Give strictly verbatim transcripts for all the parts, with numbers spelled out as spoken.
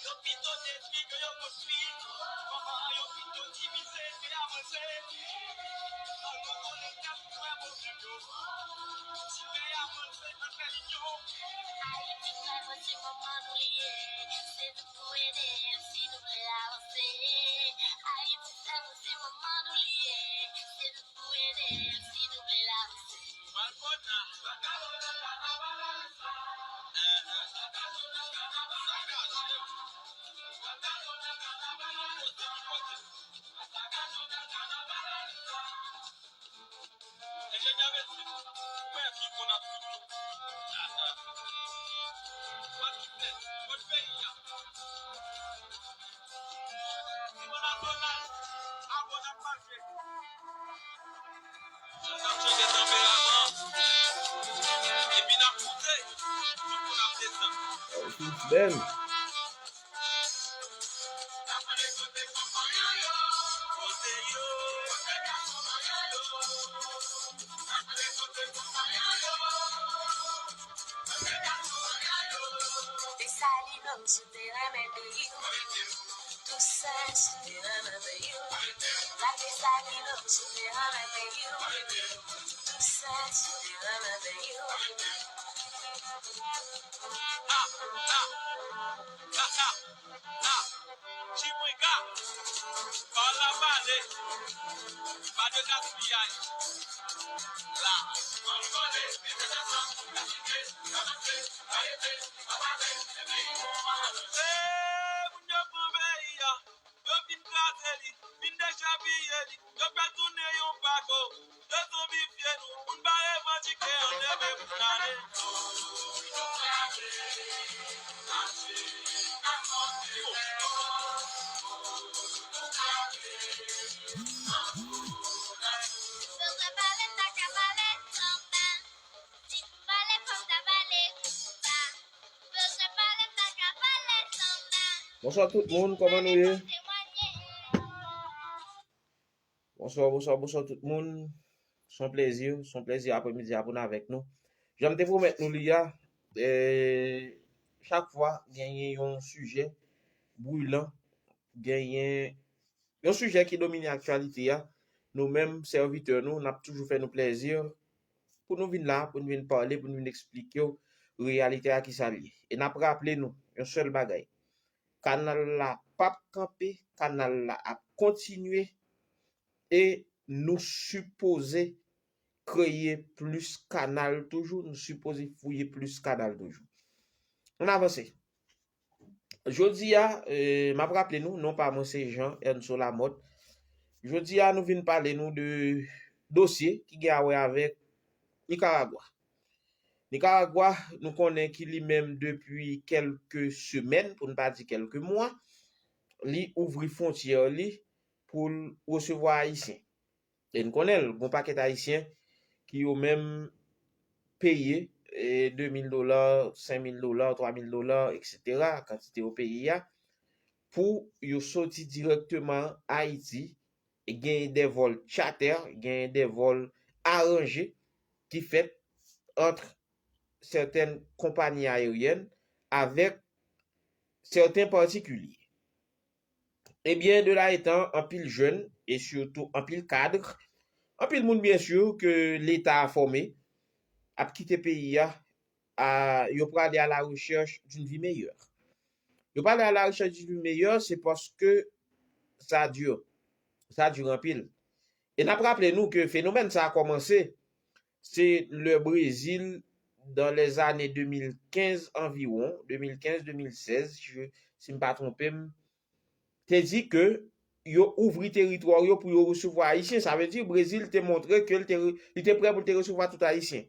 Yo pito detwi ke yo konstwi. Kòman yo pito divize epi avanse. An nou konnen kèk frè Bondye yo. Ti peyi avanse, ann fè linyon. Ayiti frè Bondye, manman nou li ye. Se nou pou ede l si nou vle avanse. Ayiti frè Bondye, manman nou li ye. Se nou pou ede l si nou vle avanse. Epi n ap moute, tout moun ap desann. Bèl. Desalin, nou sou teren men peyi w. Toussaint sou teren men peyi w. Lage Desalin, nou sou teren men peyi w. Toussaint sou teren men peyi w. Ah, ah, ah, ah, ah. Chimwenga, pa la pale, pa de gaspiyaj. La, ann kole, mete tèt ansanm, gaspiyaj, avanse, arete, pa pale, se peyi nou an. Ee, moun yo pran peyi a, yo fin kraze li, fin dechepiye li, yo fè l tounen yon bako. Yo zonbifye nou, moun pa revandike, ann leve pou n ale. Bonswa tout moun, kòman nou ye? Bonswa, bonswa, bonswa tout moun. Se yon plezi, se yon plezi apremidi a pou n avèk nou. Jan m te pwomèt nou li a, e, chak fwa genyen yon sijè brilan, genyen yon sijè ki domine aktyalite a, nou menm, sèvitè nou, n ap toujou fè nou plezi pou nou vin la, pou nou vin pale, pou nou vin eksplike w reyalite a ki sa l ye. E n ap raple nou yon sèl bagay. Kanal la p ap kanpe, kanal la ap kontinye e nou sipoze kreye plis kanal toujou, nou sipoze fouye plis kanal toujou. Ann avanse. Jodi a, e, m ap raple nou, non pa mwen se Jean Ernso Lamothe. Jodi a, nou vin pale nou de dosye ki gen a wè avèk Nikaragwa. Nikaragwa, nou konnen ki li menm depi kèlke semèn, pou n pa di kèlke mwa, li ouvri fwontyè li pou l resevwa Ayisyen. E n konnen l, gon pakèt Ayisyen ki yo menm peye, e, de mil dola, senk mil dola, twa mil dola, etsetera, kantite yo peye a, pou yo soti dirèkteman Ayiti, e genyen de vòl charter, genyen de vòl aranje ki fèt ant sètèn konpayi ayeryèn avèk sèten patikilye. Ebyen, de la etan, anpil jèn, e sitou anpil kad, anpil moun, byen si, ke Leta a fòme, ap kite peyi a, a, yo prale à la recherche d'une vie meilleure. Yo prale à la recherche d'une vie meilleure, se paske sa di, sa di anpil. E n ap raple nou ke fenomèn sa a kòmanse, se lè Brezil, dans les années deux mille quinze environ, deux mille quinze, deux mille seize, je, si m pa twonpe m, te di ke yo ouvri teritwa yo pou yo resevwa Ayisyen. Sa vle di, Brezil te montre ke l te, li te prè pou l te resevwa tout Ayisyen.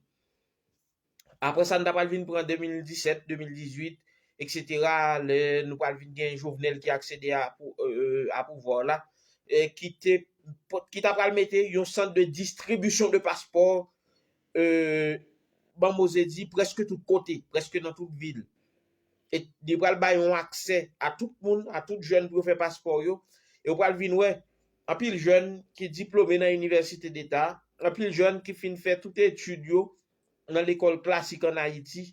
Apre sa, n ta pral vin pran de mil disèt, de mil dizuit, etsetera, lè nou pral vin gen Jovenel ki aksede a pou, e, e, a pouvwa la, e ki te, ki ta pral mete yon sant de distribisyon de paspò, e, ban m oze di, prèske tout kote, prèske nan tout vil. E li pral bay yon aksè a tout moun, a tout jèn pou yo fè paspò yo. E ou pral vin wè, anpil jèn ki diplome nan inivèsite deta, anpil jèn ki fin fè tout etid yo, nan lekòl klasik ann Ayiti,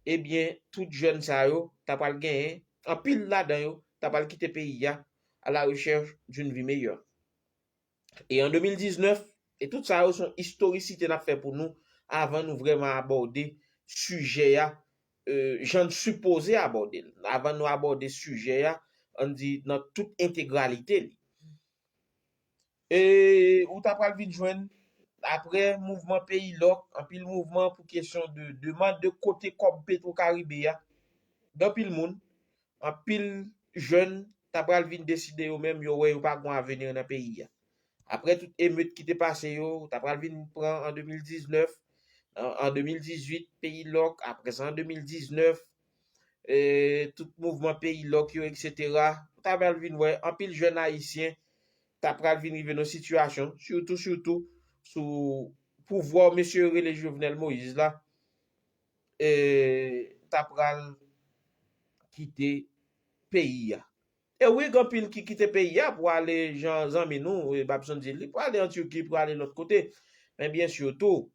ebyen, tout jèn sa yo ta pral genyen, anpil ladan yo ta pral kite peyi a à la recherche d'une vie meilleure. E an de mil diznèf, e tout sa yo se yon istorisite n ap fè pou nou avan nou vrèman abòde sijè a, euh, jan n sipoze abòde l. Avan nou abòde sijè a, ann di nan tout entegralite li. E ou ta pral vin jwenn, apre mouvman peyi lòk, anpil mouvman pou kesyon de demann de kote kòb Petro Karibe a, gen anpil moun, anpil jèn ta pral vin deside yo menm, yo wè yo pa gon avni nan peyi a. Apre tout emet ki te pase yo, ta pral vin pran an de mil diznèf, an, an de mil dizuit, peyi lòk, apre sa an de mil diznèf, e, tout mouvman peyi lòk yo, etsetera. Ou ta pral vin wè anpil jèn ayisyen ta pral vin rive nan sitiyasyon, sitou, sitou sou pouvwa mesye yo rele Jovenel Moïse la, e, ta pral kite peyi a. E wi, gen anpil ki kite peyi a pou ale, jan zanmi nou, e, Babson di, li pou ale an Tiki, pou ale lòt kote. Men byen sitou,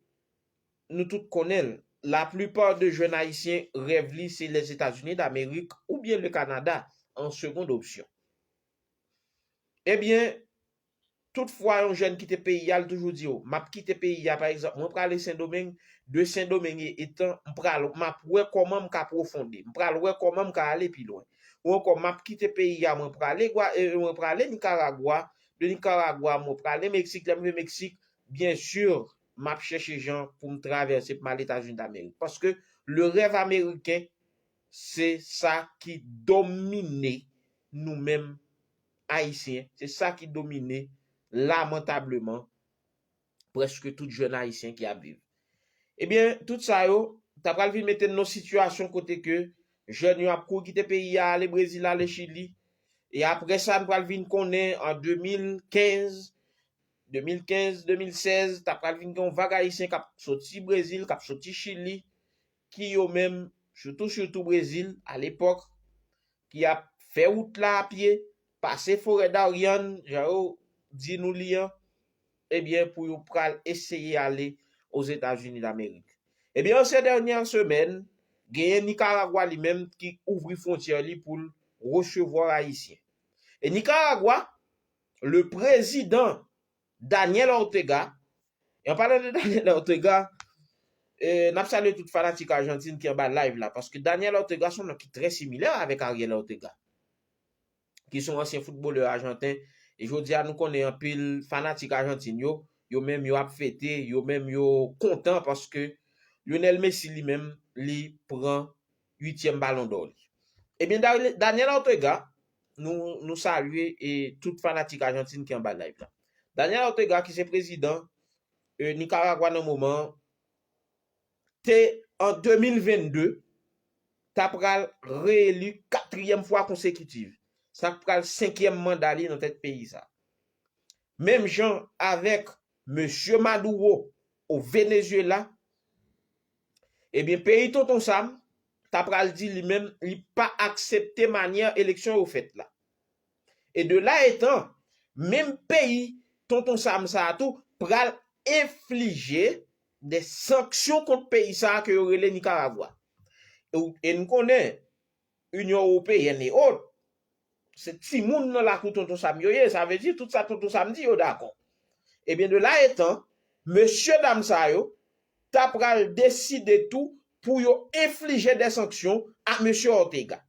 nou tout konnen l, laplipa de jèn ayisyen rèv li se Lèzetazini Damerik oubyen le Kanada an segond opsyon. Ebyen, tout fwa yon jèn kite peyi a, l toujou di yo, m ap kite peyi a, pa egzanp, mwen prale Sendomeng, de Sendomeng e, etan, m pral, m ap wè kòman m ka pwofonde, m pral wè kòman m ka ale pi lwen. Ou ankò, m ap kite peyi a, mwen prale Gwa-, e, mwen prale Nikaragwa, de Nikaragwa, mwen prale Meksik, lè m rive Meksik, byen si, m ap chèche jan pou m travèse pou m al Etazini Damerik. Paske le rèv ameriken, se sa ki domine nou menm Ayisyen, se sa ki domine, lamantableman, prèske tout jèn Ayisyen ki ap viv. Ebyen, tout sa yo, ta pral vin mete n nan sitiyasyon kote ke jèn yo ap kouri kite peyi a, ale Brezil, ale Chili. E apre sa, n pral vin konnen an de mil kenz, de mil kenz, de mil sèz, ta pral vin gen yon vag Ayisyen k ap soti Brezil, k ap soti Chili, ki yo menm, sitou, sitou Brezil, alepòk, ki ap fè wout la a pye, pase forè Darien, jan yo di nou li an, ebyen, pou yo pral eseye ale Ozetazini Damerik. Ebyen, an se dènyè semèn, genyen Nikaragwa li menm ki ouvri fwontyè li pou l resevwa Ayisyen. E Nikaragwa, le président Daniel Ortega, e an palan de Daniel Ortega, e, n ap salye tout fanatik Ajantin ki anba live la, paske Daniel Ortega se yon non ki trè similè avèk Ariel Ortega, ki se yon ansyen foutbolè ajanten. E jodi a, nou konnen anpil fanatik Ajantin yo, yo menm yo ap fete, yo menm yo kontan paske Lionel Messi li menm, li pran uityèm Balon dò li. Ebyen, Da-, Daniel Ortega, nou, nou salye e tout fanatik Ajantin ki anba live la. Daniel Ortega, ki se prezidan, e, Nikaragwa nan moman an, te an de mil vennde, ta pral reeli katriyèm fwa konsekitiv. Sa k pral senkyèm manda li nan tèt peyi sa. Menm jan avèk mesye Maduro o Venezuela, ebyen, peyi Tonton Sam ta pral di li menm li pa aksepte manyè eleksyon yo fèt la. E de la etan, menm peyi Tonton Sam sa a tou pral enflije de sanksyon kont peyi sa a ke yo rele Nikaragwa. E, e n konnen Inyon Ewopeyèn e ot, se timoun nan lakou Tonton Sam yo ye, sa vle di tout sa Tonton Sam di yo dakò. Ebyen, de la etan, mesye dam sa yo ta pral deside tou pou yo enflije de sanksyon a mesye Ortega.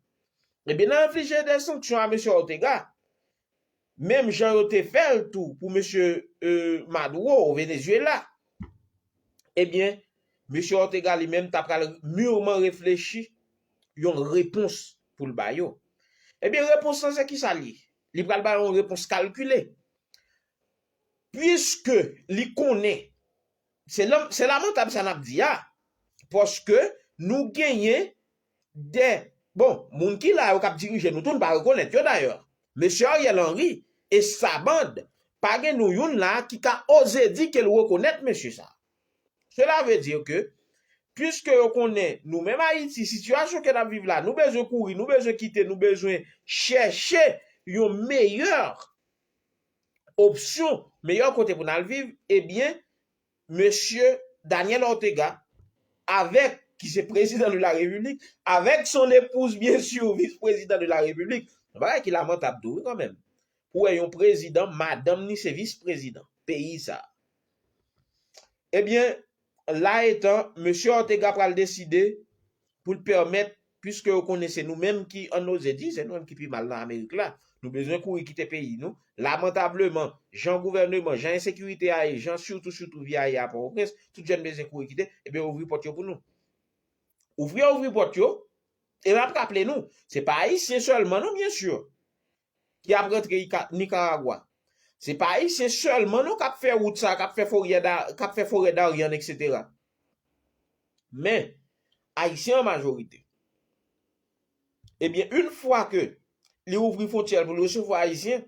Ebyen, nan enflije de sanksyon a mesye Ortega, menm jan yo te fè l tou pou mesye, e, Maduro o Venezuela, ebyen, mesye Ortega li menm ta pral mirman reflechi yon repons pou l ba yo. Ebyen, repons lan se kisa l ye? Li pral ba yo yon repons kalkile. Piske li konnen, se la-, se lamantab sa n ap di a, paske nou genyen de, bon, moun ki la yo k ap dirije nou tou, n pa rekonèt yo dayè. Mesye Ariel Henry e sa band, pa gen nou youn la ki ka oze di ke l rekonèt mesye sa. Cela veut dire que, piske yo konnen nou menm Ayiti, sitiyasyon ke n ap viv la, nou bezwen kouri, nou bezwen kite, nou bezwen chèche yon meyè opsyon, meyè kote pou n al viv, ebyen, mesye Daniel Ortega, avec, ki se président de la République, avec son épouse, bien sûr, vice-président de la République. Yon bagay ki lamantab tou, wi, kanmenm. Pou wè yon prezidan, madanm ni se vis prezidan peyi sa. Ebyen, la etan, mesye Ortega pral deside pou l pèmèt, piske yo konnen se nou menm ki an ozedi, se nou menm ki pi mal nan Amerik la. Nou bezwen kouri kite peyi nou. Lamantableman, jan gouvèneman, jan ensekirite a ye, jan sitou, sitou vi a ye a Pòtoprens, tout jèn bezwen kouri kite, ebyen, ouvri pòt yo pou nou. Ouvri, ouvri pòt yo, e m ap raple nou, se pa Ayisyen sèlman, non, byen si, ki ap rantre Ika- Nikaragwa. Se pa Ayisyen sèlman, non, k ap fè wout sa, k ap fè forè Da- k ap fè forè Daryann, etsetera. Men, Ayisyen an majorite. Ebyen, yon fwa ke li ouvri fwontyè l pou l resevwa Ayisyen,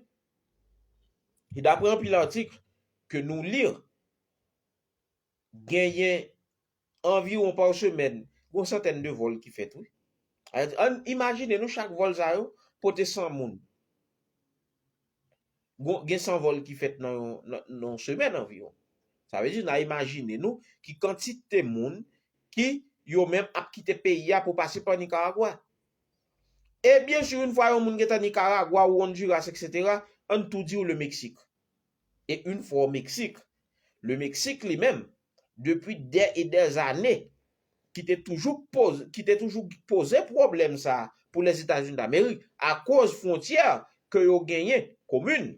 e daprè anpil atik ke nou li, genyen anviwon pa semèn, gon santèn de vòl ki fèt, wi. Ann imajine nou, chak vòl sa yo pote san moun. Gon- Gen san vòl ki fèt nan yon, nan, nan yon semèn anviwon. Sa vle di, n a imajine nou ki kantite moun ki yo menm ap kite peyi a pou pase pa Nikaragwa. E byen si, yon fwa yon moun gentan Nikaragwa ou Honduras, etsetera, ann tou di w le Meksik. E yon fwa o Meksik, le Meksik li menm, depi dè e dè zane, ki te toujou poze, ki te toujou poze pwoblèm sa a pou Lèzetazini Damerik, akoz fwontyè ke yo genyen komin.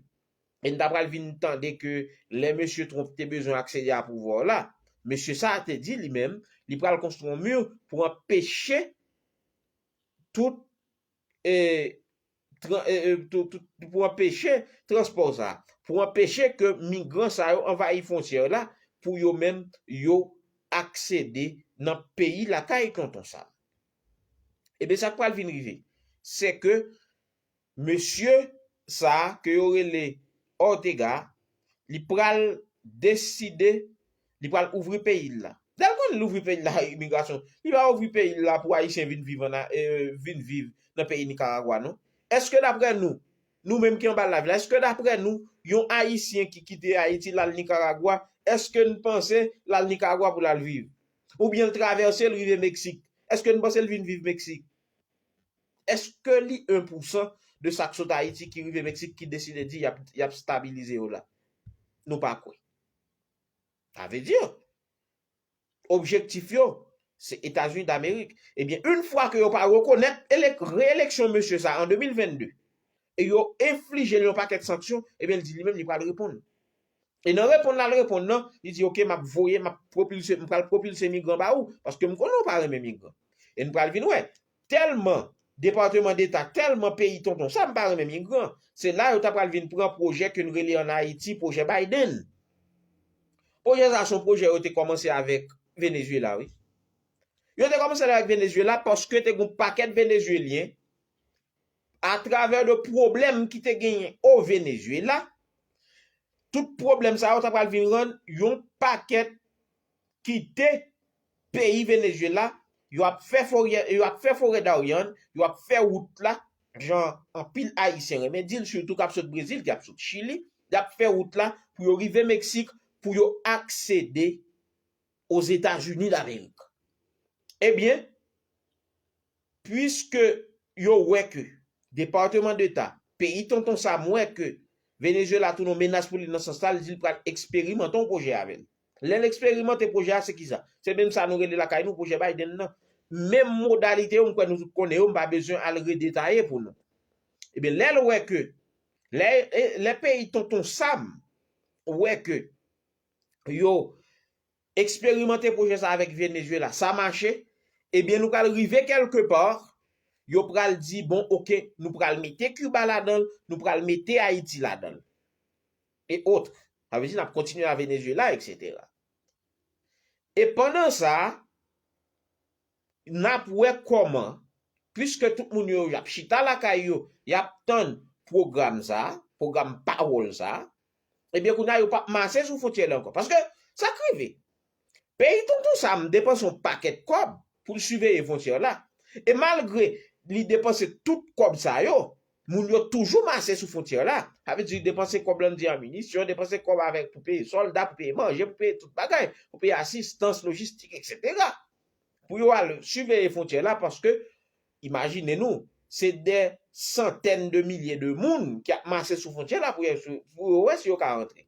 E n ta pral vin tande ke lè mesye Trump te bezwen aksede a pouvwa la, mesye sa a te di li menm, li pral konstwi yon mi pou anpeche tout, e, tran- e, e, tout, tout, pou anpeche transpò sa, pou anpeche ke migran sa yo anvayi fwontyè la, pou yo menm yo aksede nan peyi lakay tonton Sam. Ebyen, sa k pral vin rive, se ke mesye sa a ke yo rele Ortega, li pral deside, li pral ouvri peyi l la. Lè l konn l ouvri peyi l la, imigrasyon, li pa ouvri peyi l la pou Ayisyen vin viv ann A- e, vin viv nan peyi Nikaragwa, non. Èske daprè nou, nou menm ki anba live la, èske daprè nou, yon Ayisyen ki kite Ayiti l al Nikaragwa, èske n panse l al Nikaragwa pou l al viv? Oubyen l travèse, l rive Meksik? Èske n panse l vin viv Meksik? Èske li en pou san de sa k sot Ayiti ki rive Meksik ki deside di y ap, y ap stabilize yo la? Nou pa kwè. Sa vle di, objektif yo, se Etazini Damerik. Ebyen, yon fwa ke yo pa rekonèt elek- reyeleksyon mesye sa a an de mil vennde, e yo enflije l yon pakèt sanksyon, ebyen, l di li menm li pral reponn. E nan reponn l al reponn nan, li di, "Oke, m ap voye, m ap pwopilse, m pral pwopilse migran ba ou, paske m konnen w pa renmen migran." E n pral vin wè, tèlman Depatman Deta, tèlman peyi tonton Sam pa renmen migran, se la yo ta pral vin pran pwojè ke n rele ann Ayiti pwojè Biden. Pwojè sa se yon pwojè yo te kòmanse avèk Venezuela, wi. Yo te kòmanse l avèk Venezuela paske te gen yon pakèt Venezuelyen, atravè de pwoblèm ki te genyen o Venezuela, tout pwoblèm sa yo ta pral vin rann yon pakèt kite peyi Venezuela, yo ap fè forè, yo ap fè forè Daryann, yo ap fè wout la, jan anpil Ayisyen renmen di l, sitou k ap sot Brezil, k ap sot Chili, y ap fè wout la pou yo rive Meksik, pou yo aksede Ozetazini Damerik. Ebyen, piske yo wè ke Depatman Deta, peyi tonton Sam wè ke Venezuela tounen yon menas pou li nan sans la, li di l pral eksperimante yon pwojè avè l. Lè l eksperimante pwojè a, se kisa? Se menm sa nou rele lakay nou pwojè Biden nan. Menm modalite yo, m kwè nou tout konnen yo, m pa bezwen al redetaye pou nou. Ebyen, lè l wè ke, lè, e, lè peyi tonton Sam wè ke yo eksperimante pwojè sa avèk Venezuela, sa mache, ebyen, nou pral rive kèlke pa, yo pral di, "Bon, oke, nou pral mete Kiba ladan l, nou pral mete Ayiti ladan l." E otre. Sa vle di n ap kontinye a Venezuela, etsetera. E pandan sa, n ap wè kòman, piske tout moun yo, y ap chita lakay yo, y ap tann pwogram sa, pwogram pawòl sa, ebyen, kounye a, yo p ap mache sou fwontyè la ankò. Paske, sa k rive, peyi tonton Sam depanse yon pakèt kòb pou l siveye fwontyè la. E malgre li depanse tout kòb sa yo, moun yo toujou mache sou fwontyè la. Sa vle di, depanse kòb lan di an minisyon, depanse kòb avèk pou peye sòlda, pou peye manje, pou peye tout bagay, pou peye asistans lojistik, etsetera. pou yo al siveye fwontyè la, paske, imajine nou, se dè santèn de milye de moun ki ap mase sou fwontyè la pou yo, pou yo wè si yo ka rantre.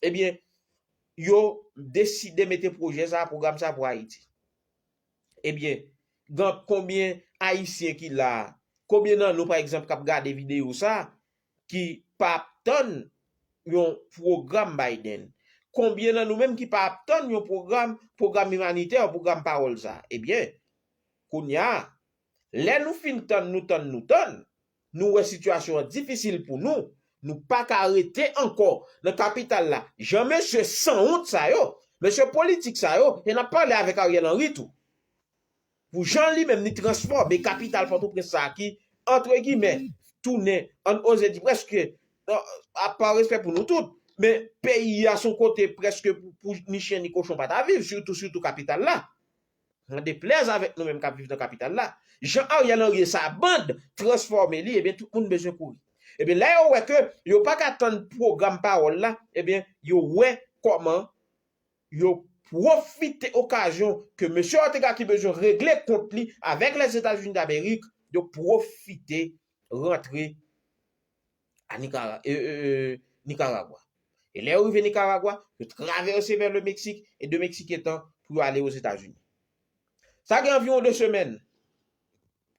Ebyen, yo deside mete pwojè sa, pwogram sa pou Ayiti. Ebyen, gen konbyen Ayisyen ki la a? Konbyen nan nou, pa egzanp, k ap gade videyo sa a, ki pa ap tann yon pwogram Biden? Konbyen nan nou menm ki pa ap tann yon pwogram, pwogram imanitè, pwogram pawòl sa a? Ebyen, kounye a, lè nou fin tann, nou tann, nou tann, nou wè sitiyasyon an difisil pou nou, nou pa ka rete ankò nan kapital la. Jan mesye sanwont sa yo, mesye politik sa yo, e n ap pale avèk Ariel Henry tou. Pou jan li menm li transfòme kapital Pòtoprens sa a ki, antre gimè, tounen, ann oze di prèske, a pa respè pou nou tout, men peyi a se yon kote prèske pou, pou ni chen ni kochon pa ta viv, sitou, sitou kapital la. Nan deplèz avèk nou menm k ap viv nan kapital la, jan Ariel Henry e sa bann transfòme li, ebyen, tout moun bezwen kouri. Ebyen, lè yo wè ke yo pa ka tann pwogram pawòl la, ebyen, yo wè kòman yo pwofite okazyon ke mesye Ortega ki bezwen regle kont li avèk Lèzetazini Damerik, yo pwofite rantre a Nikara-, e, e, e, Nikaragwa. E lè yo rive Nikaragwa, yo travèse vè le Meksik, e de Meksik etan pou yo ale Ozetazini. Sa gen anviwon de semèn,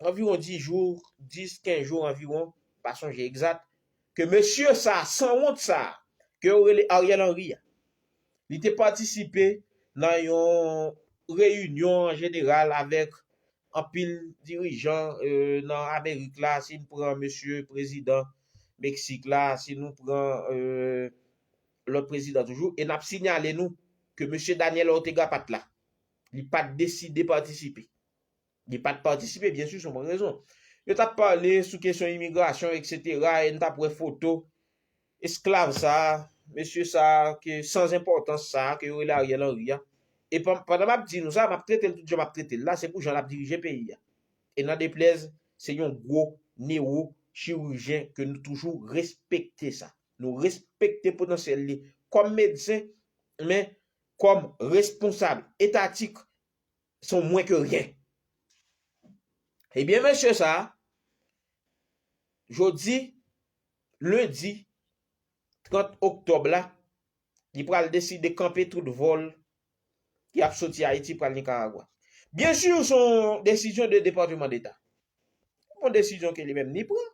anviwon dis jou, dis, kenz jou anviwon, pa sonje egzat, ke mesye sa, sanwont sa, ke yo rele Ariel Henry a, li te patisipe nan yon reyinyon an jeneral avèk anpil dirijan, e, nan Amerik la, si n pran mesye prezidan Meksik la, si nou pran, e, lòt prezidan toujou, e n ap sinyale nou ke mesye Daniel Ortega pa t la. Li pa t deside patisipe. Li pa t patisipe, byen si, se yon bon rezon. Yo t ap pale sou kesyon imigrasyon, etsetera, e n t ap wè foto esklav sa a, mesye sa a, ke san enpòtans sa a, ke yo rele Ariel Henry a. E pan-, pandan m ap di nou sa, m ap trete l tout jan m ap trete l la, se pou jan l ap dirije peyi a. E nan deplèz, se yon gwo newochirijyen ke nou toujou respekte sa. Nou respekte potansyèl li kòm medsen, men kòm responsab etatik, se yon mwen ke ryen. Ebyen, mesye sa a, jodi, lendi trant oktòb la, li pral deside kanpe tout vòl ki ap soti Ayiti pral Nikaragwa. Byen si, se yon desizyon de Depatman Deta. Yon desizyon ke li menm li pran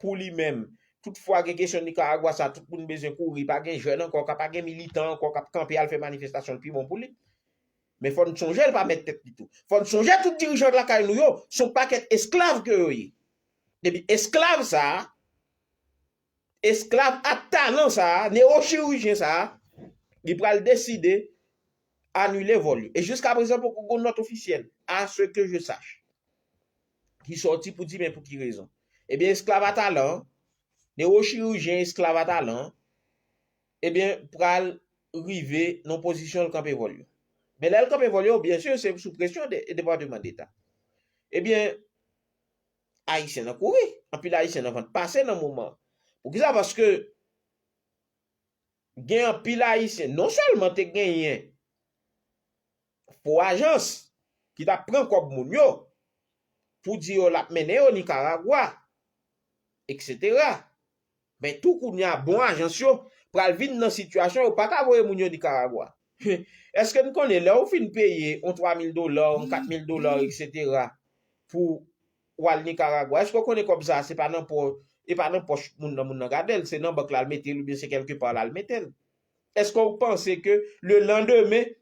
pou li menm. Toutfwa gen kesyon Nikaragwa sa, tout moun bezwen kouri, pa gen jèn ankò, ka pa gen militan ankò k ap kanpe al fè manifestasyon, l pi bon pou li. Men fò n sonje l pa mèt tèt li tou. Fò n sonje tout dirijan lakay nou yo, se yon pakèt esklav ke yo ye. Epi esklav sa a, esklav a talan sa a, newochirijyen sa a, li pral deside anile vòl yo. E jiska prezan poko gen nòt ofisyèl, à ce que je sache, ki sòti pou di men pou ki rezon. Ebyen, esklav a talan, newochirijyen esklav a talan, ebyen, pral rive nan pozisyon l kanpe vòl yo. Men lè l kanpe vòl yo, byen si, se sou presyon de, Depatman Deta. Ebyen, Ayisyen nan kouri. Anpil Ayisyen nan vant pase nan moman. Poukisa? Paske gen anpil Ayisyen, non sèlman te genyen fo ajans ki t ap pran kòb moun yo pou di yo l ap mennen yo Nikaragwa, etsetera. Men tou kounye a, bon ajans yo pral vin nan sitiyasyon yo pa ka voye moun yo Nikaragwa. Èske n konnen lè w fin peye yon twa mil dola, yon kat mil dola, etsetera, pou w al Nikaragwa, èske w konnen kòb sa a, se pa nan pò, e pa nan pòch moun nan, moun nan gade l, se nan bank la l mete l, oubyen se kèlke pa la l mete l? Èske w panse ke le landemen,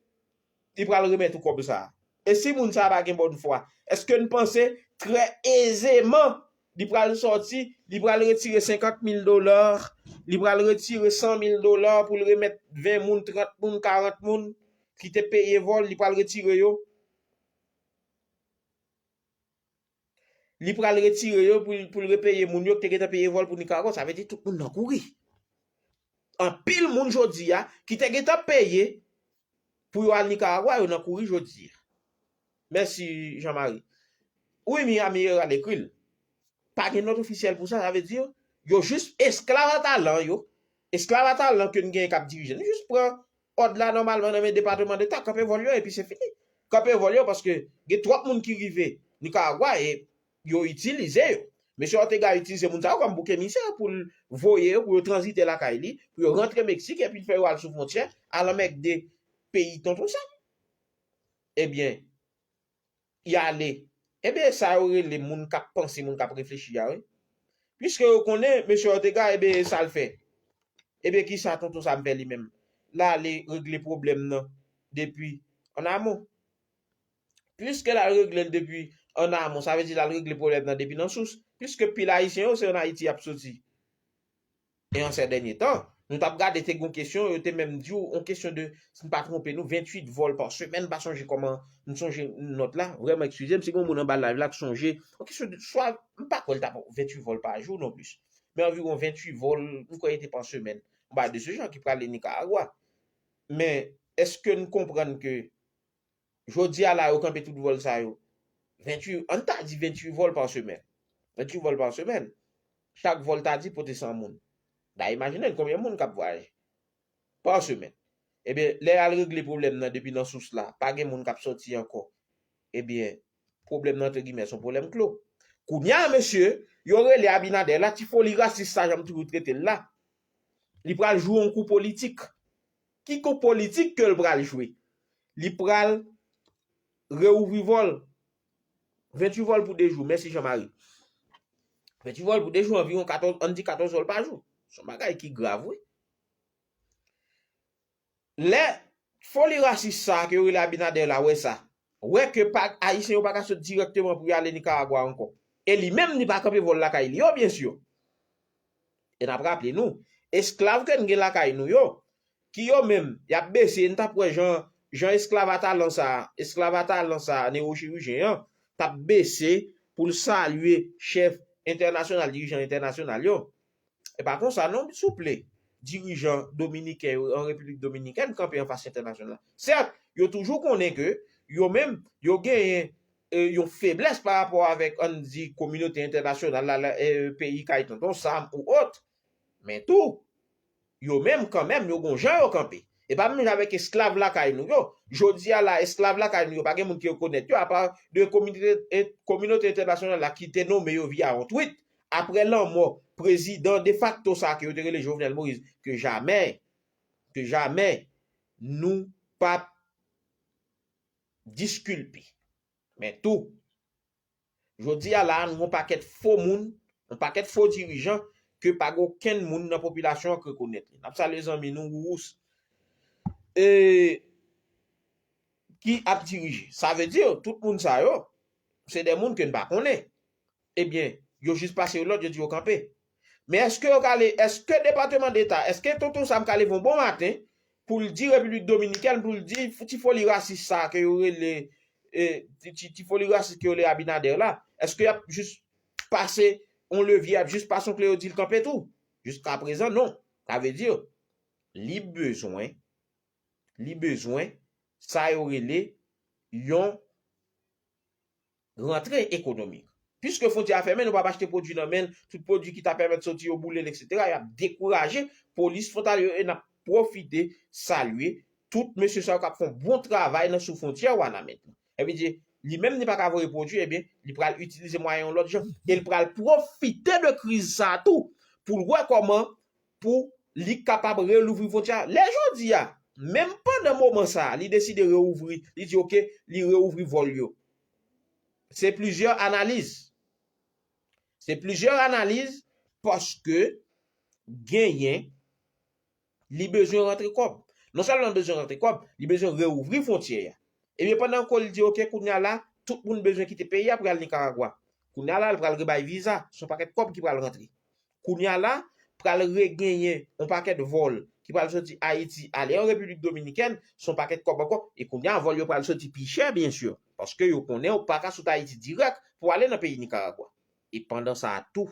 li pral remèt ou kòb sa a? E si moun sa a pa gen bòn fwa, èske n panse trè ezeman li pral sòti, li pral retire senkant mil dola, li pral retire san mil dola pou l remèt ven moun, trant moun, karant moun ki te peye vòl, li pral retire yo? Li pral retire yo pou, pou l repeye moun yo ki te gentan peye vòl pou Nikaragwa. Sa vle di tout moun nan kouri. Anpil moun jodi a ki te gentan peye pou yo al Nikaragwa, yo nan kouri jodi a. Mèsi, Jean Marie. Wi, Miami Herald ekri l. Pa gen nòt ofisyèl pou sa, sa vle di yo, yo jis esklav a talan yo. Esklav a talan ke n genyen k ap dirije. Nou jis pran òd la nòmalman nan men Depatman Deta, kanpe vòl yo, epi se fini. kanpe vòl yo, paske gen twòp moun ki rive Nicaragua e yo itilize yo. Mesye Ortega itilize moun sa yo kòm bouk emisè pou l voye yo, pou yo tranzite lakay li, pou yo rantre Meksik, epi l fè yo al sou fwontyè, al anmègde peyi tonton Sam. Ebyen, y ale. Ebyen, sa yo rele moun k ap panse, moun k ap reflechi a, wi. Piske yo konnen, mesye Ortega, ebyen, e sa l fè. Ebyen, ki sa tonton Sam fè li menm? L ale regle pwoblèm nan depi an amon. Piske l al regle l depi an amon, sa vle di l al regle pwoblèm nan depi nan sous. Piske pil Ayisyen yo, se ann Ayiti y ap soti. E an sè dènye tan, nou t ap gade, te gen yon kesyon, yo te menm di w, yon kesyon de, si m pa twonpe nou, venntuit vòl pa semèn, m pa sonje kòman, m sonje nòt la, vrèman, eskize m, si gen yon moun anba live la k sonje, yon kesyon de, swa, m pa kwè l t ap venntuit vòl pa jou non plis, men anviwon venntuit vòl, m kwè e te pa semèn, yon bagay de se jan ki prale Nicaragua. Men, èske n konprann ke jodi a la, yo kanpe tout vòl sa yo. Venntuit, ann ta di venntuit vòl pa semèn. Venntuit vòl pa semèn. Chak vòl ta di pote san moun. Da imajine n konbyen moun k ap vwayaje pa semèn. Ebyen, lè y al regle pwoblèm nan depi nan sous la, pa gen moun k ap soti ankò. Ebyen, pwoblèm nan, antre gimè, se yon pwoblèm klo. Kounye a, mesye, yo rele Abinader la, ti foli rasis sa, jan m toujou trete l la. Li pral jwe yon kou politik. Ki kou politik ke l pral jwe? Li pral reouvri vòl. Venntuit vòl pou de jou. Mèsi Jean Marie. Venntuit vòl pou de jou, anviwon katòz, ann di katòz vòl pa jou. Se yon bagay ki grav, wi. Lè foli rasis sa a ke yo rele Abinader la wè sa, wè ke pa, Ayisyen yo pa ka sot dirèkteman pou y ale Nicaragua ankò. E li menm, li pa kanpe vòl lakay li yo, byen si. E n ap raple nou, esklav ke n gen lakay nou yo, ki yo menm, y ap bese, n t ap wè jan, jan esklav Atalan sa a, esklav Atalan sa a, newochirijyen an, t ap bese pou l salye chèf entènasyonal, dirijan entènasyonal yo. E pa konsa non, souple. Dirijan dominiken yo an Repiblik Dominikèn kanpe anfas entènasyonal la. Sèt, yo toujou konnen ke yo menm, yo genyen, e, yon feblès pa rapò avèk, ann di, kominote entènasyonal la, la, e, peyi kay tonton Sam ou ot. Men tou, yo menm, kanmenm, yo gon jan yo kanpe. E pa menm jan avèk esklav lakay nou yo. Jodi a la, esklav lakay nou yo, pa gen moun ki rekonèt yo, apa de kominote, e, kominote entènasyonal la ki te nonmen yo via yon tweet, apre lanmò prezidan defakto sa a ke yo te rele Jovenel Moïse, ke jamè, ke jamè nou p ap diskilpe. Men tou, jodi a la, nou gon pakèt fo moun, yon pakèt fo dirijan ke pa gen okenn moun nan popilasyon an k rekonèt li. N ap salye zanmi nou, Wourous. E, ki ap dirije. Sa vle di, tout moun sa yo, se de moun ke n pa konnen. Ebyen, yo jis pase yo lòd, yo di yo kanpe. Men èske yo ka ale, èske Depatman Deta, èske tonton Sam ka leve yon bon maten pou l di Repiblik Dominikèn, pou l di ti foli rasis sa ke yo rele, e, ti, ti, ti foli rasis ke yo rele Abinader la, èske y ap jis pase yon levye, y ap jis pase yon kle, yo di l kanpe tou? Jiskaprezan, non. Sa vle di, li bezwen, li bezwen sa yo rele yon rantre ekonomik. Piske fwontyè a fèmen, nou p ap achte pwodui nan men l, tout pwodui ki ta pèmèt soti yo boule l, etsetera. Y ap dekouraje polis fwontalye yo e n ap pwofite salye tout mesye sa yo k ap fè yon bon travay nan sou fwontyè Wanament lan. Epi di, li menm li pa ka voye pwodui, ebyen, li pral itilize mwayen yon lòt jan. E l pral pwofite de kriz sa a tou pou l wè kòman pou li kapab relouvri fwontyè a. Lè jodi a, menm pandan moman sa a, li deside reouvri, li di oke, li reouvri vòl yo. Se plizyè analiz. Se plizyè analiz paske genyen li bezwen rantre kòb. Non sèlman li bezwen rantre kòb, li bezwen reouvri fwontyè a. Ebyen, pandan ke li di, oke, kounye a la, tout moun bezwen kite peyi a pou y al Nikaragwa. Kounye a la, l pral rebay viza, se yon pakèt kòb ki pral rantre. Kounye a la, pral regenyen yon pakèt vòl ki pral soti Ayiti ale an Repiblik Dominikèn, se yon pakèt kòb ankò. E kounye a, vòl yo pral soti pi chè, byen si, paske yo konnen ou pa ka sot Ayiti dirèk pou ale nan peyi Nikaragwa. E pandan sa a tou,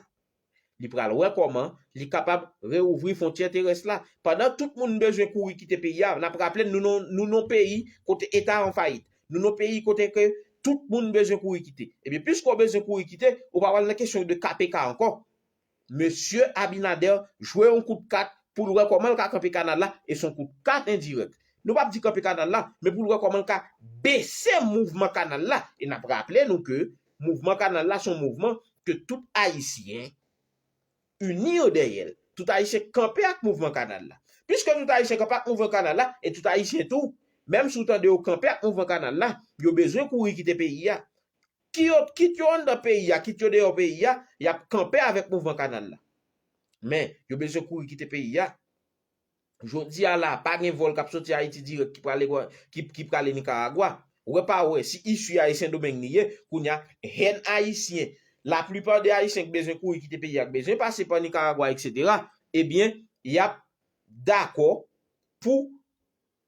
li pral wè kòman li kapab reouvri fwontyè terès la. Pandan tout moun bezwen kouri kite peyi a, n ap raple n, nou non, nou non peyi kote Eta an fayit. Nou non peyi kote ke tout moun bezwen kouri kite. Ebyen, piske w bezwen kouri kite, ou pa pral nan kesyon de K P K ankò. Mesye Abinader jwe yon kout kat pou l wè kòman l ka kanpe kanal la, e se yon kout kat endirèk. Nou p ap di kanpe kanal la, men pou l wè kòman l ka bese mouvman kanal la. E n ap raple nou ke mouvman kanal la se yon mouvman ke tout Ayisyen ini yo dèyè l. Tout Ayisyen kanpe ak mouvman kanal la. Piske tout Ayisyen kanpe ak mouvman kanal la, e tout Ayisyen tou, menm si w tande yo kanpe ak mouvman kanal la, yo bezwen kouri kite peyi a. Ki yo, kit yo anndan peyi a, kit yo deyò peyi a, y ap kanpe avèk mouvman kanal la. Men, yo bezwen kouri kite peyi a. Jodi a la, pa gen vòl k ap soti Ayiti dirèk ki prale, ki, ki prale Nikaragwa. Wè pa wè, si isi a e Sendomeng li ye, kounye a, hèn Ayisyen, laplipa de Ayisyen k bezwen kouri kite peyi a, k bezwen pase pa Nikaragwa, etsetera, ebyen, y ap dakò pou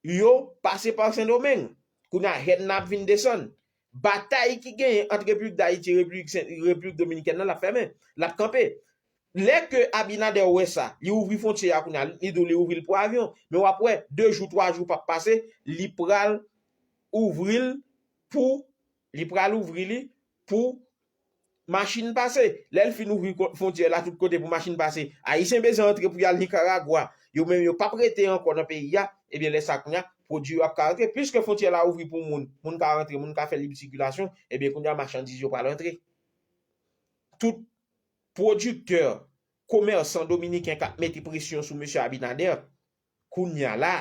yo pase pa Sendomeng. Kounye a, hèn nan ap vin desann. Batay ki genyen ant Repiblik Dayiti e Repiblik Sen-, Repiblik Dominikèn nan, l ap fèmen, l ap kanpe. Lè ke Abinader wè sa, li ouvri fwontyè a kounye a, li di w li ouvri l pou avyon. Men w ap wè, de jou, twa jou p ap pase, li pral ouvri l pou, li pral ouvri li pou machin pase. Lè l fin ouvri ko-, fwontyè la tout kote pou machin pase, Ayisyen bezwen antre pou y al Nikaragwa. Yo menm yo p ap rete ankò nan peyi a, ebyen lè sa kounye a, pwodui yo ap ka rantre. Piske fwontyè la ouvri pou moun, moun ka rantre, moun ka fè lib sikilasyon, ebyen kounye a machandiz yo pral rantre. Tout pwodiktè, komèsan dominiken k ap mete presyon sou mesye Abinader, kounye a la,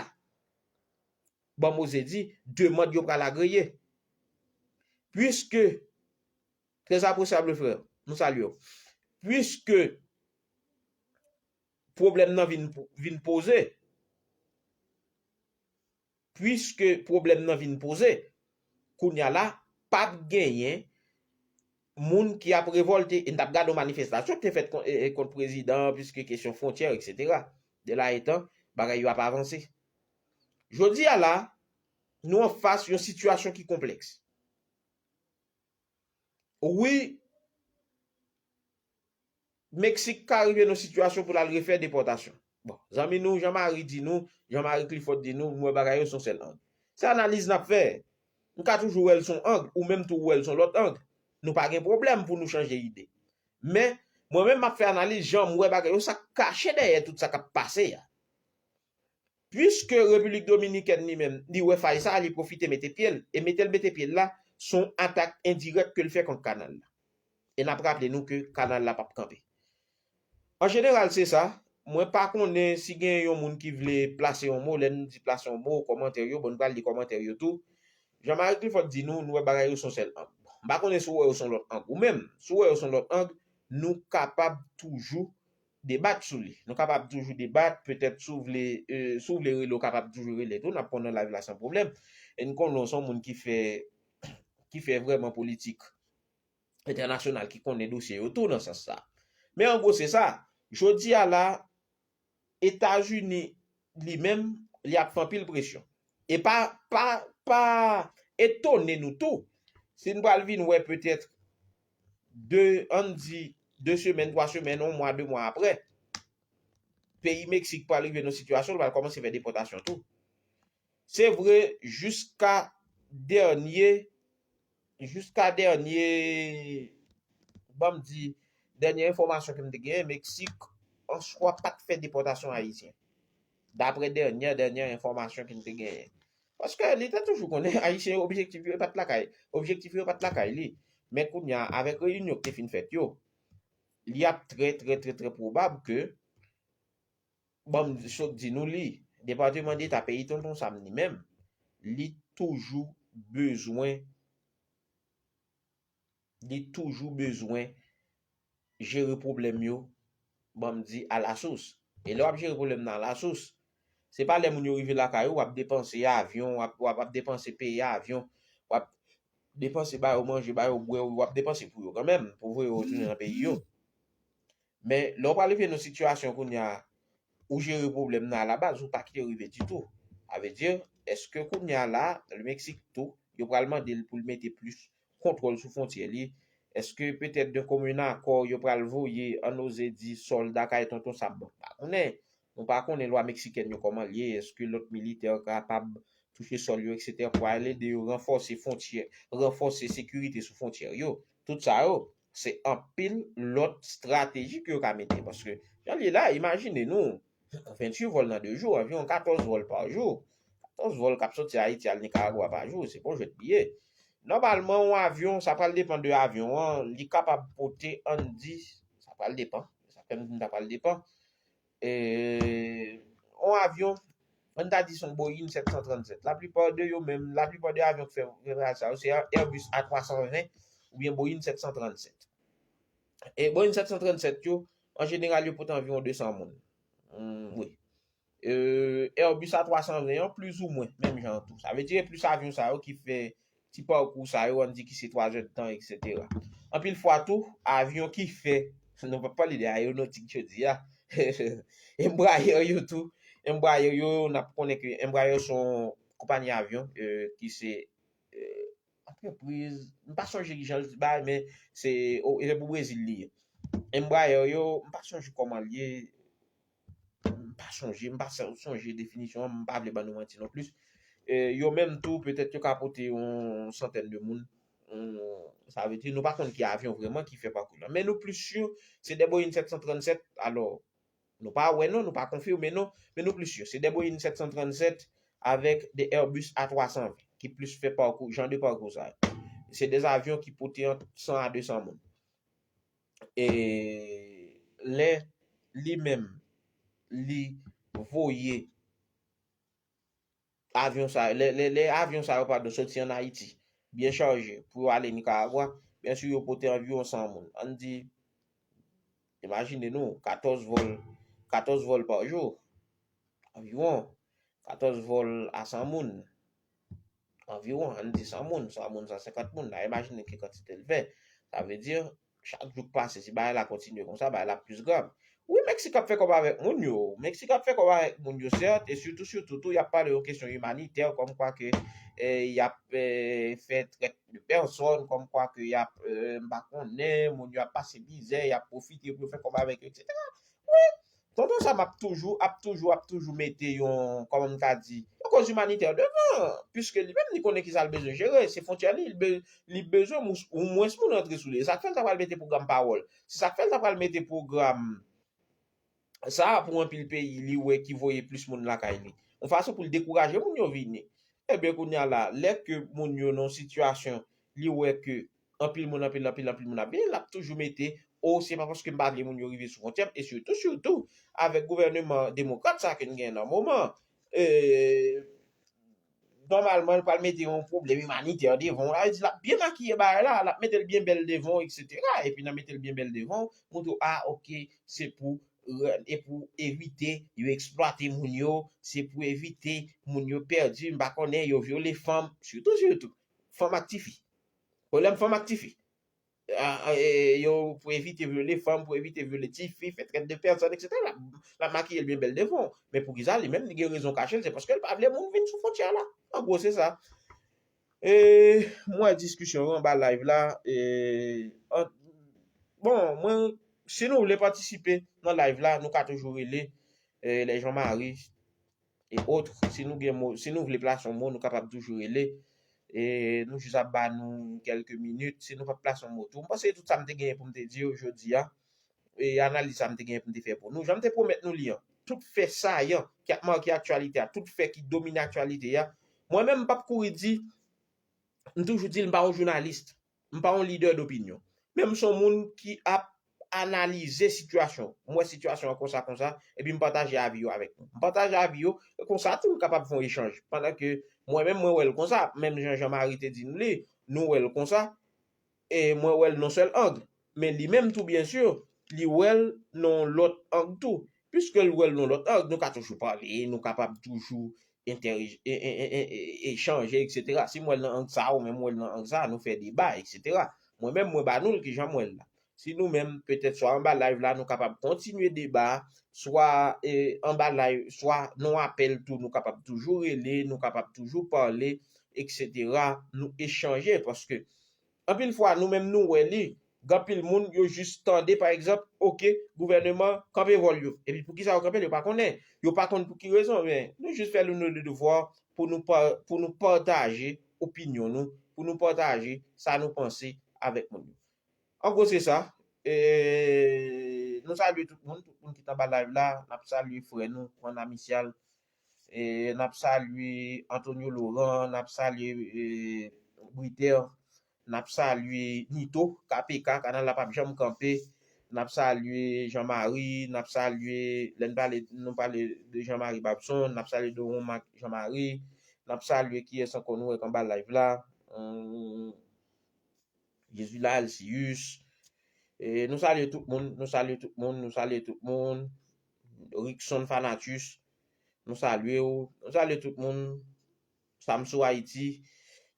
ban m oze di, demann yo pral agreye. Puiske, très appréciable frè, nou salye w. Puiske pwoblèm nan vin, vin poze, puiske pwoblèm nan vin poze, kounye a la, p ap genyen moun ki ap revòlte. E n t ap gade yon manifestasyon ki te fèt kon-, e, e, kont prezidan an, puiske kesyon fwontyè, etsetera. De la etan, bagay yo ap avanse. Jodi a la, nou anfas yon sitiyasyon ki konplèks. Wi, Meksik ka rive nan sitiyasyon pou l al refè depòtasyon. Bon, zanmi nou, Jean Marie di nou, Jean Marie Clifford di nou, nou wè bagay yo s on sèl ang. Se analiz n ap fè. M ka toujou wè l s on ang, ou menm tou w wè l s on lòt ang. Nou pa gen pwoblèm pou nou chanje ide. Men, mwen menm m ap fè analiz jan m wè bagay yo, sa k kache dèyè tout sa k ap pase a. Puiske Repiblik Dominikèn li menm, li wè fay sa, li pwofite mete pye l. E mete l mete pye l la, s on atak endirèk ke l fè kont kanal la. E n ap raple nou ke kanal la p ap kanpe. An jeneral, se sa. Mwen pa konnen si gen yon moun ki vle plase yon mo. Lè n di plase yon mo, kòmantè yo, bon, n pral li kòmantè yo tou. Jean Marie Clifford di nou, nou wè bagay yo s on sèl ang. M pa konnen si w wè yo s on lòt ang. Ou menm, si w wè yo s on lòt ang, nou kapab toujou debat sou li. Nou kapab toujou debat, petèt si w vle, e, si w vle rele, w kapab toujou rele tou, n ap pran nan live la san pwoblèm. E n konnen w s on moun ki fè, ki fè vrèman politik entènasyonal, ki konnen dosye yo tou nan sans sa. Men an gwo, se sa. Jodi a la, Etazini li menm, li ap fè anpil presyon. E pa, pa, pa etone nou tou, si n pral vin wè petèt de, ann di, de semèn, twa semèn, yon mwa, de mwa apre, peyi Meksik pral rive nan sitiyasyon, l pral kòmanse fè depòtasyon tou. Se vre, jiska dènye, jiska dènye, ban m di, dènye enfòmasyon ke m te genyen, Meksik an swa pa t fè depòtasyon Ayisyen. Daprè dènye, dènye enfòmasyon ke m te genyen. Paske li te toujou konnen Ayisyen yo, objektif yo pa t lakay, objektif yo pa t lakay li. Men kounye a, avèk reyinyon ki te fin fèt yo, li ap trè, trè, trè, trè pwobab ke, ban m sot di nou li, Depatman Deta peyi Tonton Sam li menm, li toujou bezwen, li toujou bezwen jere pwoblèm yo, ban m di, alasous. E lè w ap jere pwoblèm nan alasous, se pa lè moun yo rive lakay ou, w ap depanse avyon, w ap, w ap, w ap depanse peye avyon, w ap depanse ba yo manje, ba yo bwè, w ap depanse pou yo kanmenm, pou voye yo retounen nan peyi yo. Men, lè w pral rive nan sitiyasyon kounye a, ou jere pwoblèm nan alabaz, ou pa kite yo rive ditou. Sa vle di, èske kounye a la, le Meksik tou, yo pral mande l pou l mete plis kontwòl sou fwontyè li? Èske petèt de komin akò, yo pral voye, ann oze di, sòlda kay Tonton Sam? Bon, pa konnen. Nou pa konnen lwa meksikèn yo kòman l ye, èske lòt militè kapab touche sòl yo, etsetera, pou al ede yo ranfòse fwontyè, ranfòse sekirite sou fwontyè yo. Tout sa yo, se anpil lòt estrateji ke yo ka mete. Paske, jan l ye la, imajine nou, venntuit vòl nan de jou, anviwon katòz vòl pa jou. Katòz vòl k ap soti Ayiti al Nikaragwa pa jou, se pa yon jwèt li ye. Nòmalman, yon avyon, sa pral depann de avyon an, li kapab pote, ann di, sa pral depann, sa fè m di m ta pral depann. E, yon avyon, ann ta di se yon Boeing sèt san trannsèt. Laplipa de yo menm, laplipa de avyon ki fè vwayaj sa yo, se Airbus A twa san ven oubyen Boeing sèt san trannsèt. E Boeing sèt san trannsèt yo, an jeneral, yo pote anviwon de san moun. Hmm, wi. E, Airbus A twa san ven an, plizoumwen, menm jan an tou. Sa vle di, e plis avyon sa yo ki fè ti pakou sa yo, ann di ki se twa zè de tan, etsetera. Anpil fwa tou, avyon ki fè, nou p ap pale de aeronotik jodi a, Embraer yo tou, Embraer yo, n ap konnen ke Embraer se yon konpayi avyon, e, ki se, e, antrepriz, m pa sonje ki jan l bay, men se, o, e se pou Brezil li ye. Embraer yo, m pa sonje kòman l ye, m pa sonje, m pa sa- sonje definisyon an, m pa vle ban nou manti non plis. E, yo menm tou, petèt yo ka pote yon santèn de moun. Yon- sa vle di, nou pa konn ki avyon vrèman ki fè pakou la. Men nou plis si, se de Boeing sèt san trannsèt, alò, nou pa wè non, nou pa konfime non, men nou plis si, se de Boeing sèt san trannsèt avèk de Airbus A twa san ven, ki plis fè pakou, jan de pakou sa yo. Se de avyon ki pote ant san a de san moun. E lè li menm, li voye avyon sa, lè, lè, lè avyon sa yo, padon, soti ann Ayiti, byen chaje, pou yo ale Nikaragwa, byen si yo pote anviwon san moun. Ann di, imajine nou, katòz vòl, katòz vòl pa jou, anviwon, katòz vòl a san moun, anviwon, ann di san moun, san moun, san senkant moun, n a imajine ki kantite l fè. Sa vle di, chak jou k pase, si bagay la kontinye konsa, bagay la ap plis grav. Wi, Meksik ap fè kòb avèk moun yo. Meksik ap fè kòb avèk moun yo, sèt, e sitou, sitou, tou, y ap pale yon kesyon imanitè, kòmkwa ke, e, y ap, e, fè trèt de pèsòn, kòmkwa ke y ap, e, m pa konnen, moun yo ap pase mizè, y ap pwofite pou yo fè kòb avèk yo, etsetera. Wi, Tonton Sam ap toujou, ap toujou, ap toujou mete yon, kòman m ka di, yon koz imanitè devan, piske li menm li konnen ki sa l bezwen jere, se fwontyè li, li be- li bezwen mous- ou mwens moun rantre sou li. E sa k fè l ta pral mete pwogram pawòl. Se sa k fè l ta pral mete pwogram sa a pou anpil peyi li wè ki voye plis moun lakay li. Yon fason pou l dekouraje moun yo vini. Ebyen, kounye a la, lè ke moun yo nan yon sitiyasyon, li wè ke anpil moun, anpil, anpil, anpil moun ap vini, l ap toujou mete, o, se pa paske m pa vle moun yo rive sou fwontyè m, e sitou, sitou, avèk gouvèneman demokrat sa ke n gen nan moman, e, nòmalman, l pral mete yon pwoblèm imanitè devan w. Sa vle di, l ap byen makiye bagay la, l ap mete l byen bèl devan w, etsetera. Epi nan mete l byen bèl devan w, montre w, a, oke, se pou, e pou evite yo eksplwate moun yo, se pou evite moun yo pèdi, m pa konnen, yo vyole fanm, sitou, sitou, fanm ak tifi. Pwoblèm fanm ak tifi. A, e, yo pou evite vyole fanm, pou evite vyole tifi, fè trèt de pèsòn, etsetera. L ap, l ap makiye l byen bèl devan w. Men poukisa li menm li gen rezon kache l, se paske l pa vle moun vin sou fwontyè la. An gwo, se sa. E, m wè diskisyon yo anba live la. E, an, bon, mwen, si nou vle patisipe nan live la, nou ka toujou rele, e, les Jean Marie et autres. Si nou gen mo, si nou vle plase yon mo, nou kapab toujou rele. E nou jis ap ba nou kèlke minit. Si nou pa plase yon mo tou. M panse tout sa m te genyen pou m te di yo jodi a. E analiz sa m te genyen pou m te fè pou nou. Jan m te pwomèt nou li an. Tout fè sayan ki ap make aktyalite a, tout fè ki domine aktyalite a. Mwen menm, m p ap kouri di, m toujou di l, m pa yon jounalis. M pa yon lidè dopinyon. Men m se yon moun ki ap analize sitiyasyon. M wè sitiyasyon an konsa, konsa, epi m pataje avi yo avèk nou. M pataje avi yo, e konsa tou m kapab fè yon echanj. Pandan ke mwen menm, mwen wè l konsa, menm jan Jean Marie te di nou li, nou wè l konsa, e mwen wè l nan sèl ang. Men li menm tou, byen si, li wè l nan yon lòt ang tou. Piske l wè l nan yon lòt ang, nou ka toujou pale, nou kapab toujou entèri- e- e- e- e- e- echanje, etsetera. Si m wè l nan ang sa, ou menm w wè l nan ang sa, nou fè deba, etsetera. Mwen menm, mwen ba nou l kijan m wè l la. Si nou menm, petèt, swa anba live la, nou kapab kontinye deba a, swa, e, anba live, swa nan apèl tou, nou kapab toujou rele, nou kapab toujou pale, etsetera. Nou echanje, paske anpil fwa, nou menm nou wè li, gen anpil moun, yo jis tande, pa egzanp, oke, gouvèneman kanpe vòl yo. Epi poukisa yo kanpe l, yo pa konnen. Yo pa konn pou ki rezon, men nou jis fè nou, nou de devwa pou nou pa- pou nou pataje opinyon nou, pou nou pataje sa nou panse avèk moun yo. An gwo, se sa. E nou salye tout moun, tout moun ki t anba live la, n ap salye frè nou, Juan Amicial, E, n ap salye Antonio Laurent, n ap salye, e, Briter, n ap salye Nito, K P K, kanal la p ap janm kanpe. N ap salye Jean Marie, n ap salye, lè n pale, nou pale de Jean Marie Babson, n ap salye Doron Mac Jean Marie, n ap salye kiyès ankò nou wè k anba live la. Hum, Jesula Alcius. E, nou salye tout moun, nou salye tout moun, nou salye tout moun. Rickson Fanatus, nou salye w. Nou salye tout moun. Samsou Ayiti,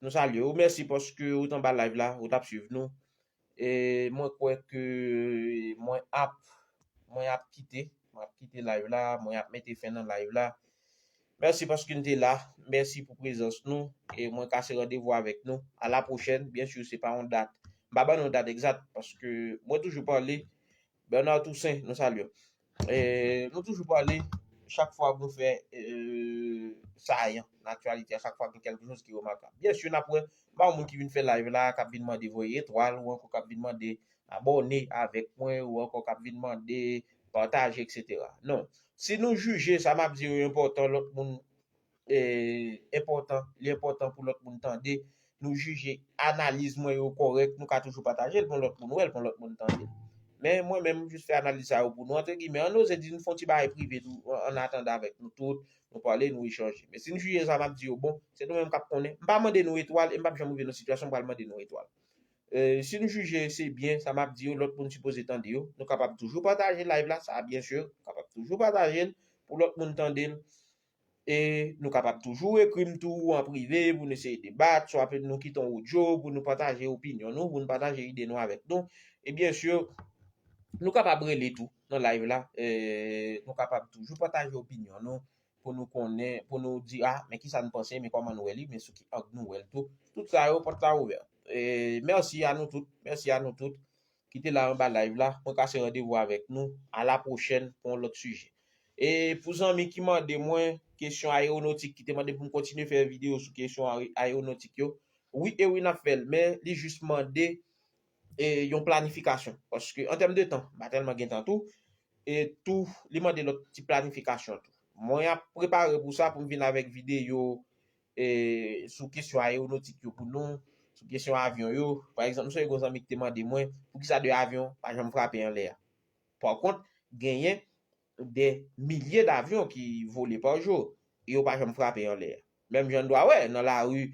nou salye w. Mèsi paske ou t anba live la, ou t ap swiv nou. E mwen kwè ke mwen ap, mwen ap kite, mwen ap kite live la, mwen ap mete fen nan live la. Mèsi paske n te la, mèsi pou prezans nou, e mwen kase randevou avèk nou. A la pwochèn, byen si se pa yon dat. M pa ban nou dat egzat, paske mwen toujou pale, Bernard Toussaint, nou salye w. E, nou toujou pale, chak fwa nou fè, e, sayan nan aktyalite a, chak fwa gen kèlke choz ki remakab. Byen si, n ap wè, m pa yon moun ki vin fè live la, k ap vin mande voye etwal, ou ankò k ap vin mande abòne avèk mwen, ou ankò k ap vin mande pataje, etsetera. Non. Si nou jije sa m ap di yo enpòtan, lòt moun, e, enpòtan, li enpòtan pou lòt moun tande, nou jije analiz mwen yo kòrèk, nou ka toujou pataje l pou lòt moun wè l, pou lòt moun tande l. Men mwen menm, m jis fè analiz sa yo pou nou, antre gimè, an oze di n fè yon ti bagay prive tou, an, an atandan avèk nou tout, nou pale, nou echanje. Men si n jije sa m ap di yo bon, se nou menm k ap konnen. M pa mande nou etwal, e m p ap janm rive nan sitiyasyon m pral mande nou etwal. E, si n jije se byen, sa m ap di yo, lòt moun sipoze tande yo, nou kapab toujou pataje live la, sa byen si, kapab toujou pataje l pou lòt moun tande l. E nou kapab toujou ekri m tou an prive pou n eseye debat, swa nou kite yon odyo pou nou pataje opinyon nou, pou n pataje ide nou avèk nou. E byen si, nou kapab rele tou nan live la, e nou kapab toujou pataje opinyon nou pou nou konnen, pou nou di, a, men kisa n panse, men kòman n wè li, men sou ki ang nou wè l tou. Tout sa yo, pòt la ouvè. E mèsi a nou tout, mèsi a nou tout ki te la anba live la. Mwen kase randevou avèk nou a la pwochèn pou yon lòt sijè. E pou zanmi ki mande mwen kesyon aewonotik, ki te mande pou m kontinye fè videyo sou kesyon ae-, aewonotik yo, wi e wi n ap fè l, men li jis mande, e, yon planifikasyon. Paske an tèm de tan, m pa tèlman gen tan tou, e tou, li mande lòt ti planifikasyon tou. Mwen ap prepare pou sa, pou m vin avèk videyo, e, sou kesyon aewonotik yo pou nou, sou kesyon avyon yo. Pa egzanp, m sonje gon zanmi ki te mande mwen, poukisa de avyon pa janm frape anlè a. Pa kont, genyen de milye davyon ki vole pa jou, e yo pa janm frape anlè a. Menm jan n dwa wè, nan lari,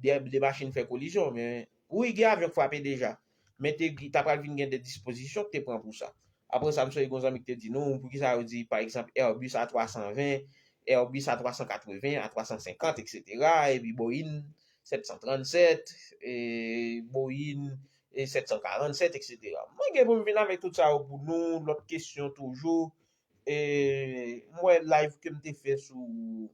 de, de machin fè kolizyon, men, wi, gen avyon k frape deja. Men te, ta pral vin gen de dispozisyon k te pran pou sa. Apre sa, m sonje gon zanmi ki te di nou, poukisa yo di, pa egzanp, Airbus A twa san ven, Airbus A twa san katreven, A twa san senkant, etsetera, epi Boeing sèt san trannsèt, e Boeing, e sèt san karannsèt, etsetera. Mwen gen pou m vin avèk tout sa yo pou nou, lòt kesyon toujou. E m wè live ke m te fè sou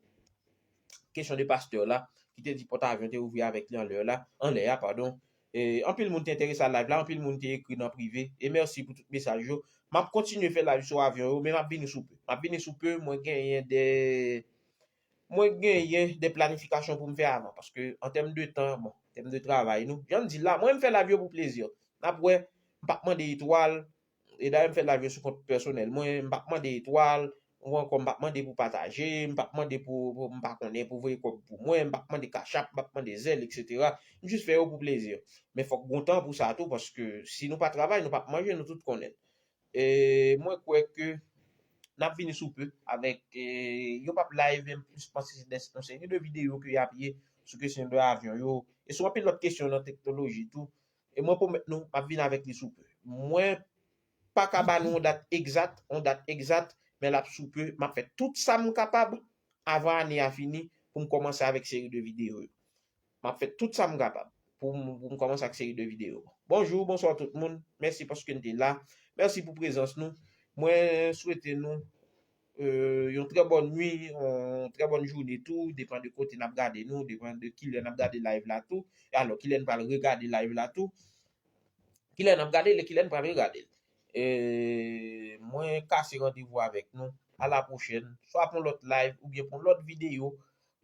kesyon de pastè la, ki te di pòt avyon te ouvri avèk li anlè la, anlè a, padon. E anpil moun te enterese a live la, anpil moun te ekri nan prive. E mèsi pou tout mesaj yo. M ap kontinye fè live sou avyon yo, men m ap vini sou pe. M ap vini sou pe, mwen genyen de, mwen genyen de planifikasyon pou m fè avan, paske an tèm de tan, bon, an tèm de travay nou, jan m di l la, mwen m fè live yo pou plezi. N ap wè, m p ap mande etwal, e dayè m fè live yo sou kont pèsonèl mwen, m p ap mande etwal, ou ankò m p ap mande pou pataje, m p ap mande pou, pou, m pa konnen, pou voye kòb pou mwen, m p ap mande Cash App, m p ap mande Zelle, etsetera. M jis fè yo pou plezi. Men fòk gon tan pou sa tou, paske si nou pa travay, nou p ap manje, nou tout konnen. E mwen kwè ke n ap vini sou pe avèk, e, yo p ap live, men m plis panse se de, yon seri de videyo ke y ap ye sou kesyon de avyon yo, e sou anpil lòt kesyon nan teknoloji tou. E mwen pwomèt nou, m ap vin avèk li sou pe. Mwen pa ka ba nou yon dat egzat, yon dat egzat, men l ap sou pe, m ap fè tout sa m kapab avan ane a fini pou m kòmanse avèk seri de videyo yo. M ap fè tout sa m kapab pou m, pou m kòmanse ak seri de videyo. Bonjou, bonswa tout moun. Mèsi paske n te la. Mèsi pou prezans nou. Mwen swete nou, e, yon trè bòn nwi, yon trè bòn jounen tou, depan de kote n ap gade nou, depan de kilè n ap gade live la tou. E alò, kilè n pral regade live la tou. Kilè n ap gade l e kilè n pral regade l. E mwen kase randevou avèk nou a la pwochèn, swa pou yon lòt live oubyen pou yon lòt videyo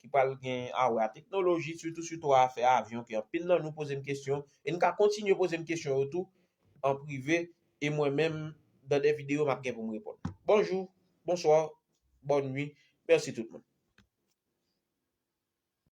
ki pral gen a wè a teknoloji, sitou, sitou afè avyon, ke anpil nan nou poze m kesyon, e n ka kontinye poze m kesyon yo tou an prive, e mwen menm, dan de videyo, m ap gen pou m reponn. Bonjou, bonswa, bòn nwi, mèsi tout moun.